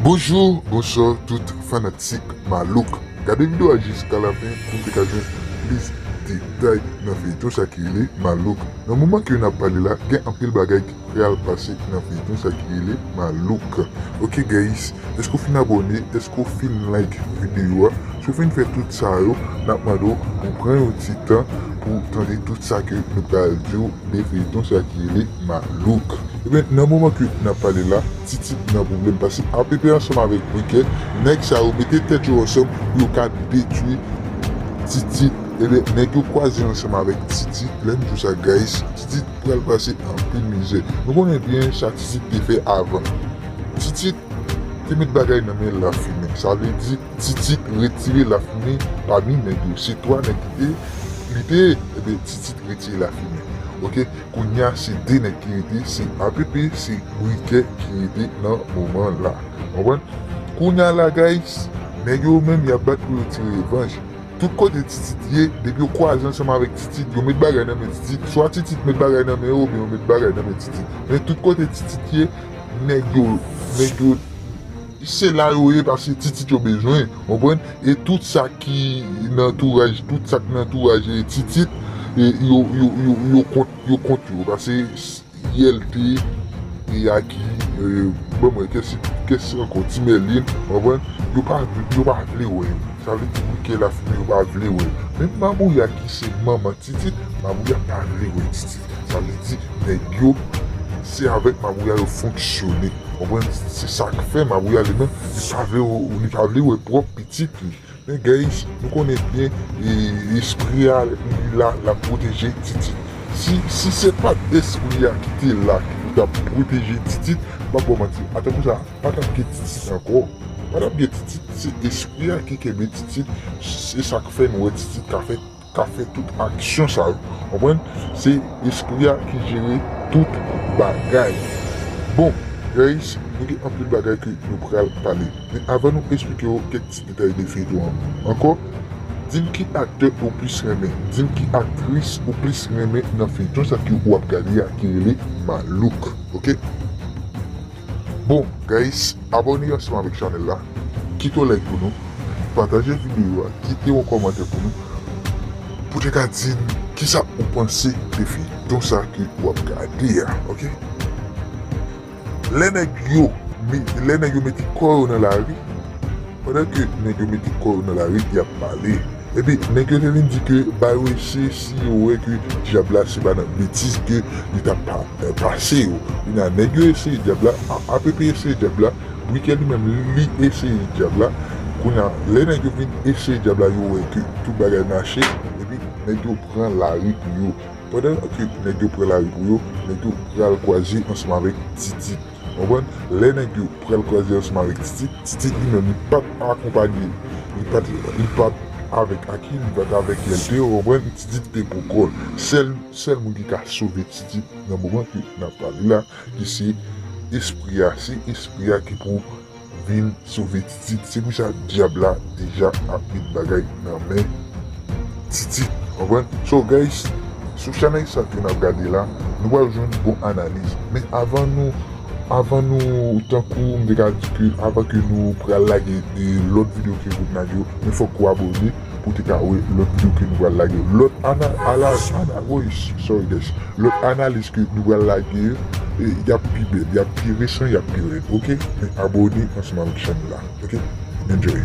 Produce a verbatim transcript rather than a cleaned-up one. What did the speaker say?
Bonjou, bonswa tout fanatik Malouk. Gade videyo a jiska lafen pou w te ka jwenn plis detay nan feyton sa ki rele Malouk. Nan moman ke n ap pale la, gen anpil bagay ki pral pase nan feyton sa ki rele Malouk. Ok guys, èske w fin abòne? Èske w fin like videyo a? Si w fin fè tout sa yo, n ap mande w pou w pran yon ti tan pou w tande tout sa ke nou pral di w de feyton sa ki rele Malouk. Ebyen, nan moman ke n ap pale la, Titit nan pwoblèm, paske A P P ansanm avèk Briquet, nèg sa yo mete tèt yo ansanm pou yo ka detwi Titit. Ebyen, nèg yo kwaze ansanm avèk Titit, lè m di w sa, guys, Titit pral pase anpil mizè. Nou konnen byen sa Titit te fè avan. Titit te met bagay nan men Lafimen. Sa vle di, Titit retire Lafimen pami nèg yo. Se twa nèg ki te lite, ebyen, Titit retire Lafimen. Ok? Kounye a, se de nèg ki rete, se A P P, se Briquet ki rete nan moman la. Konprann? Kounye a la, guys, nèg yo menm, y ap bat pou yo tire revanj. Tout kote Titit ye, depi yo kwaze ansanm avèk Titit, yo met bagay nan men Titit, swa Titit met bagay nan men yo, oubyen yo met bagay nan men Titit. Men tout kote Titit ye, nèg yo, nèg yo, se la yo ye paske Titit yo bezwen, konprann? E tout sa ki nan antouraj, tout sa k nan antouraj, e, Titit, e, yo, yo, yo, yo kont, yo kont yo, paske Yelte, e, Aki, e, bon, mwen, kès, kès ankò, Ti Mèlin, konprann? Yo pa, yo pa vle wè yo. Sa vle di Briquet, Lafimen, yo pa vle wè yo. Menm Mabouya ki se manman Titit, Mabouya pa vle wè Titit. Sa vle di, nèg yo, se avèk Mabouya yo fonksyone. Konprann? Se sa k fè Mabouya li menm, li pa vle, li pa vle wè pwòp pitit li. Men guys, nou konnen byen, e, espri a, li la, l ap pwoteje Titit. Si, si se pa t espri a ki te la, ki pou t ap pwoteje Titit, m p ap ba w manti. Atan konsa, pa t ap gen Titit ankò. Pa t ap gen Titit, se espri a ki kenbe Titit. Se sa k fè nou wè Titit ka fè, ka fè tout aksyon sa yo. Konprann? Se espri a ki jere tout bagay. Bon, guys, nou gen anpil bagay ke nou pral pale. Men avan nou esplike w kèk ti detay de feyton an ankò, di m ki aktè ou plis renmen, di m ki aktris ou plis renmen nan feyton sa ke w ap gade a ki rele Malouk, ok? Bon, guys, abòne ansanm avèk chanèl la, kite yon like pou nou, pataje videyo a, kite yon kòmantè pou nou, pou te ka di n kisa ou panse de feyton sa ke w ap gade a, ok? Lè nèg yo, me- lè nèg yo mete kò yo nan lari, pandan ke nèg yo mete kò yo nan lari, y ap pale. Epi, nèg yo te vin di ke ba yo eseye si yo wè ke dyab la se pa nan betiz ke li t ap pa- eh, pase yo. Kounye a, nèg yo eseye dyab la, A- APP eseye dyab la, Briquet li menm li eseye dyab la. Kounye a, lè nèg yo vin eseye dyab la, yo wè ke tout bagay mache, epi nèg yo pran lari pou yo. Pandan ke nèg yo pran lari pou yo, nèg yo pral kwaze ansanm avèk Titit. Konprann? Lè nèg yo pral kwaze ansanm avèk Titit, Titit li menm li pa t akonpanye, li pa t, li pa t avèk Aki, li pa t avèk Yelte, ou konprann? Titit te pou kò l. Sèl, sèl moun ki ka sove Titit nan moman ke n ap pale la, ki se espri a, se espri a ki pou vin sove Titit. Se pou sa dyab la deja ap met bagay nan men Titit. Konprann? So guys, sou chanèl sa ke n ap gade la, nou pral jwenn bon analiz. Men avan nou, avan nou, tankou m te ka di ke avan ke nou pral lage de lòt videyo ke nou lage yo, men fòk ou abòne pou te ka wè lòt videyo ke nou pral lage. Lòt ana-, ala-, ana-, woy, sorry guys. Lòt analiz ke nou pral lage yo, e, y ap pi bèl, y ap pi resan, y ap pi rèd, ok? Men abòne ansanm avèk chanèl la, ok? Enjoy.